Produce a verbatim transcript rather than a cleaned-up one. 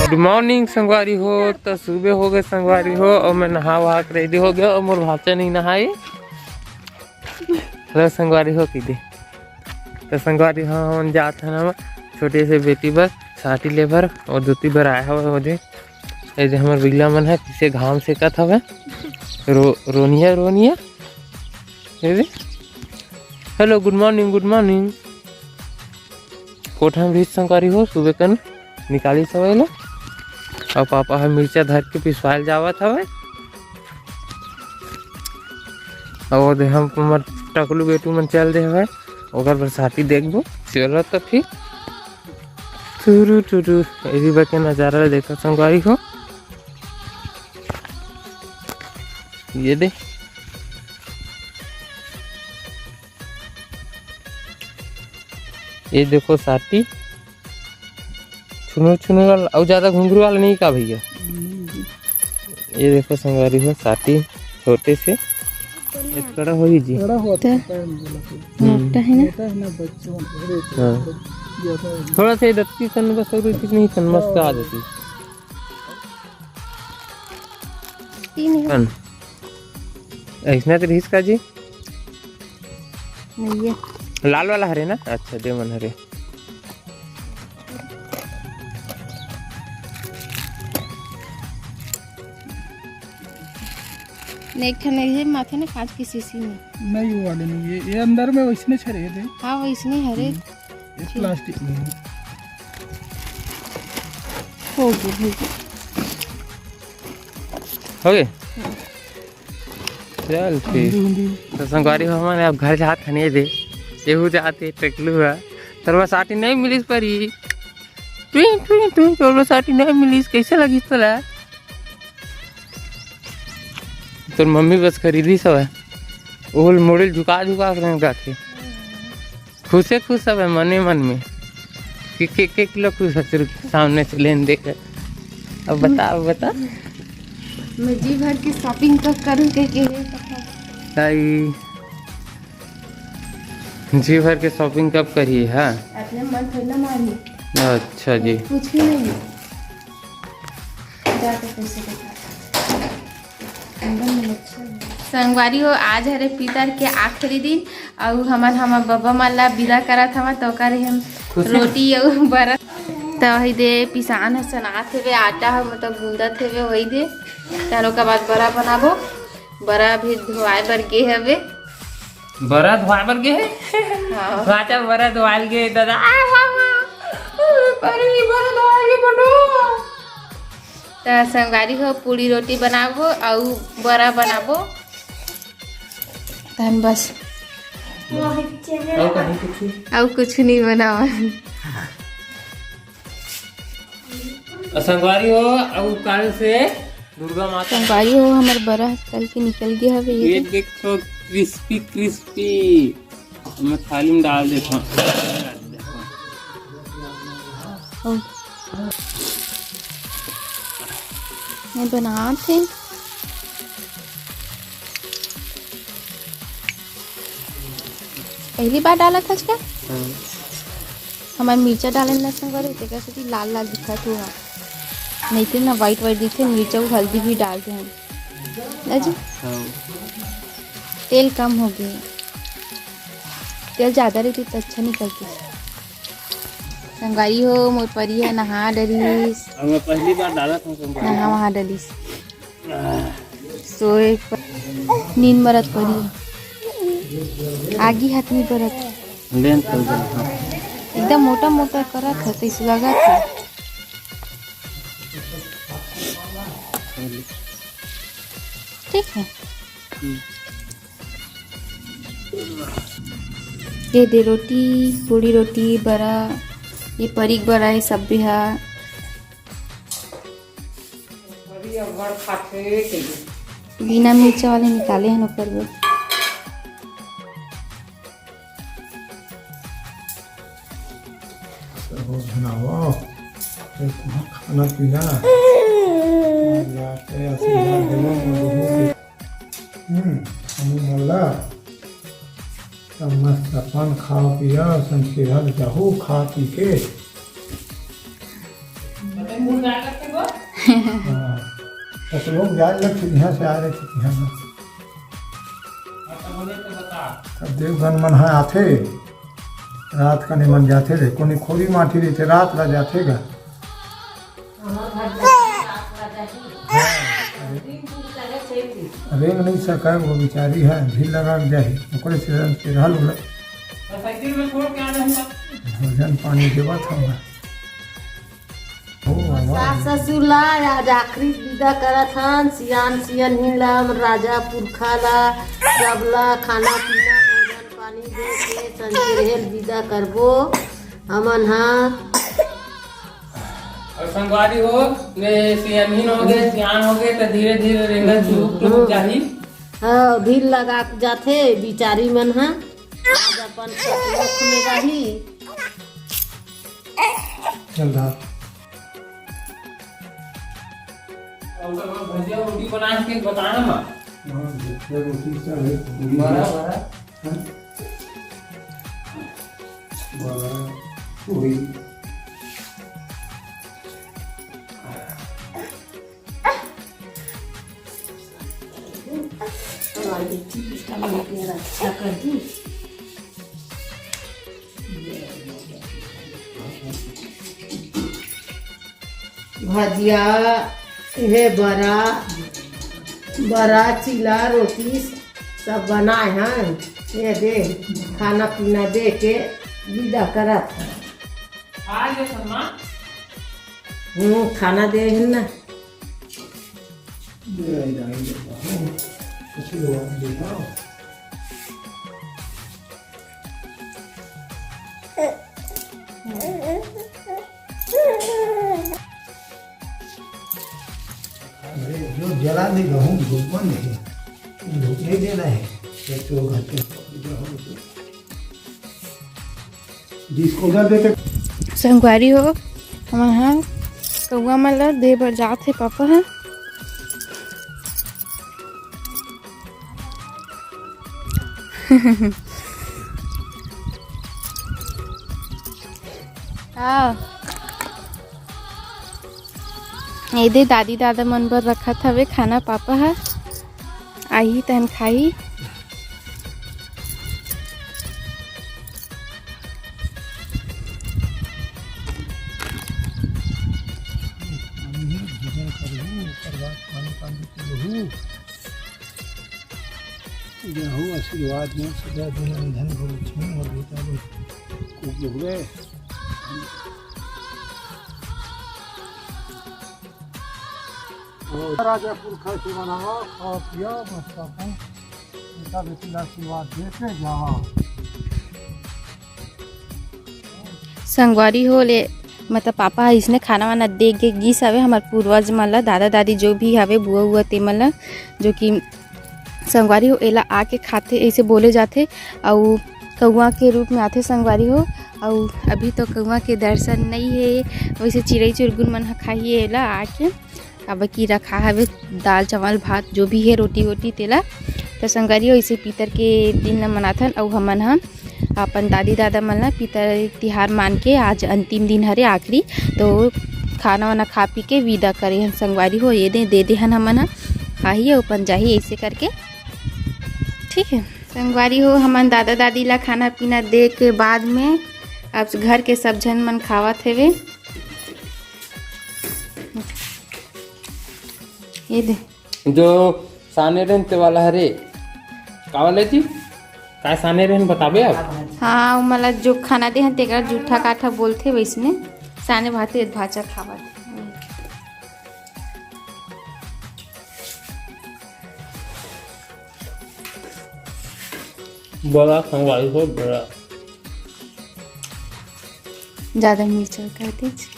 Good morning संगवारी हो। त सुबह हो गए संगवारी हो, अउ मैं नहा वहा के ready हो गया, अउ मोर भाचा नहीं नहाए। Hello संगवारी हो, कहि दे। त संगवारी हो, हमन जात हन हमर छोटे से बेटी बर साटी ले बर, अउ धोती बर आए हवे ओदे। ए जे हमर बिगला मन है, पीछे घाम सेकत हवे। रो-, रोनिया, रोनिया। ए दे। Hello, good morning, good morning। कोठा में भी संगवारी हो, सुबह कन निकाली सवई ला। अउ पापा ह मिर्चा धर के पिसवाल जावत हवे। अउ ओदे हम हमर टकलू बेटू मन चल दे हवे, ओकर बर साटी देखबो। चलो त फिर। टुरु टुरु, एदे बा के नजारा ला देखो संगवारी हो। ये दे, ये देखो साटी, छुनुर छुनुर वाला, अउ ज्यादा घुंघरू वाला नहीं का भैया? ये देखो संगवारी हो, साटी छोटे से, ये कड़ा होही जी। बड़ा हुआ त-, था, पैर में बोला था। हम्म। मोटा है ना? मोटा है ना, बच्चों, अरे, हाँ। ज्यादा है। थोड़ा सा ये दत्ती सन बस, और इतनी नहीं सन, मस्त आ जाती। तीन है। कन? ऐसना तो रिहिस का जी? नहीं है। लाल वाला हरे ना? अच्छा, दे मन हरे। एक ठन ये माथे ना कांच की शीशी में। नहीं, वो वाले नहीं, ये, ये अंदर में वैसने छरे थे। हाँ, वैसने हरे। हम्म। ये प्लास्टिक में है। हो गया, हो गया। हो गए? चल ठीक। हिंदी, हिंदी। तो संगवारी हो, हमन अब घर जात हन, ये दे। एहू जात हे, टकलू ह। तोर बर साटी नहीं मिलिस परी। टुई, टुई, टुई, तोर बर साटी नहीं मिलिस, कैसे लगिस तोला? तोर मम्मी बस खरीदी सब है। ओल मोड़े ल झुका झुका के रंग जाथे। खुशे खुश सब है मने मन में। कि के, के किलो खुश है तेरे सामने से लेन देकर। अब बता, अब बता। मैं जी भर के shopping कब करूँ कह के है पता। ताई, जी भर के shopping कब करी है? अपने मन थोड़ी ना मारी। अच्छा जी। कुछ भी नहीं। जा तो पैसे दिखा। संगवारी हो, आज हरे पितर के आखिरी दिन, अउ हमन हमर बबा मन ला विदा करत हवन, तो ओकर हम खुश है। रोटी अउ बरा, त वही दे पिसान ह सनात हेवे, आटा ह मतलब गूंदत हेवे, वही दे। तहन ओकर बाद बरा बनाबो, बरा भी धोवाए बर गे हवे। बरा धोवाए बर गे हे? हाँ। भाचा बरा धोवाल गे हे, दादा। आ, वाह, वाह। अरे, बरा धोवाल गे, बटो। त संगवारी हो, पूड़ी रोटी बनाबो अउ बरा बनाबो। तहन बस। अउ कहीं कुछ? अउ कुछ नहीं बनावा। अउ संगवारी हो, अउ काल से दुर्गा माता। संगवारी हो, हमर बरा तल के निकल गया हवे, ये ये देख। देखो, crispy, crispy। मैं थाली में डाल देता हूँ। ओ। मैं बनात हे। पहली बार डालत हस का? हाँ। हमर मिर्चा डाले ल संगवारी, तेकर सेती लाल लाल दिखत हे। नहीं तो ना white white दिखथे, मिर्चा अउ हल्दी भी डाल दे हम। ना जी? हाँ। तेल कम हो गए, तेल ज्यादा रहती तो अच्छा निकलती। संगवारी हो, मोर परी ह नहा डरिस। अब मैं पहली बार डालत हूँ संगवारी। नहा वहा डरिस। सोए पर नींद मरत परी। आगी हाथ नहीं परत। लेन कर दे, हाँ। एकदम मोटा मोटा करत ह, तैसे लगत ह। ठीक है। हम्म। ये दे रोटी, पूड़ी रोटी, बरा, ये परी के बरा, ये सब भी है। बिना मिर्चा वाले निकाले हैं ऊपर वो। तो हो बनाओ, तो खाना पीना। अल्लाह के आशीर्वाद देवो, बहुत। हम्म, हमू मन ला सब मस्त अपन खा पिया, संग किधर जाहू खा पी के। कुछ लोग जाए लगथे, इहाँ से आए रहिथे, इहाँ से। तब देवगन मन ह आथे, रात कने मन जाथे रे, कोनी खोरी माटी रहिथे, रात ला जाथे गा। रेंग नहीं सकय वो बिचारी ह, भीड़ लगा के जाही, ओकरे से, से रहल उलग। भोजन पानी देवत हवं। ओ बाबा। सास ससुर ला आज आखिरी विदा करत हन, सियान सियनहिन ला, हमर राजा पुरखा ला, सब ला खाना पीना, भोजन पानी दे के संझेरहे ल विदा करबो हमन ह। अउ संगवारी हो, ये सियनहिन हो गे, सियान हो गे, त धीरे धीरे रेंगत चुप चुप जाही। हाँ, भीड़ लगा के जाथे बिचारी मन ह। आज अपन सतमुख में रही। चल रहा। अउ भजिया रोटी बना के बताना मा। हाँ, भजिया रोटी सब है, पूरी बड़ा, है। बड़ा। हाँ? बड़ा, पूरी। भजिया, इहे बरा, बरा, चीला, रोटी सब बनाए हन। ये दे, खाना पीना दे के विदा करत हन। आ गए शर्मा। हम्म, खाना दे हन ना। अरे, जो जला दे गहूं, धूप में नहीं, धूप नहीं देना है, तो घर के संगवारी हो, हमन ह कौआ मन ल दे बर जात हे पापा ह। हाँ। ए दे दादी दादा मन बर रखत हवे खाना, पापा ह आही तहन खाही। पानी हे, भोजन करहू, ओकर बाद पानी पानी पीहू। यहू आशीर्वाद में सदा दिन अंधन गुरु छन और बेटा लोग खूब लोग रे। राजा पुरखा से बनावा, खावा पिया, मस्त अपन बेटा बेटी ला आशीर्वाद देते जावा। संगवारी हो ले, मतलब पापा ह इसने खाना वाना दे के गीस हवे हमर पूर्वज मन ल, दादा दादी जो भी हवे, बुआ उआ ते मन ल, जो कि संगवारी हो एला आके खाथे, ऐसे बोले जाथे, अउ कौआ के रूप में आथे संगवारी हो। अउ अभी तो कौआ के दर्शन नई हे, वैसे चिड़ई चुरगुन मन ह खाही एला आके। अब की रखा हवे दाल चावल भात जो भी हे, रोटी वोटी तेला। तो संगवारी हो, इसे पितर के दिन ल मनाथन, अउ हमन ह अपन दादी दादा मन ल पितर तिहार मान के आज अंतिम दिन हरे, आखिरी, तो खाना वाना खा पी के विदा करे हन संगवारी हो। ये दे, दे दे हन हमन ह, खाही अउ अपन जाही, ऐसे करके। ठीक है संगवारी हो, हमन दादा दादी ला खाना पीना दे के बाद में अब घर के सब झन मन खावत हेवे। ये दे। जो साने रहन ते वाला हरे, का वाला जी? काय साने रहन बताबे अब? हाँ, वो मला जो खाना दे हन, तेकरा जूठा काठा बोलथे वैसने। साने भाते भाचा खावत। बड़ा संगवारी हो, बड़ा। ज्यादा मिर्चा कर दे।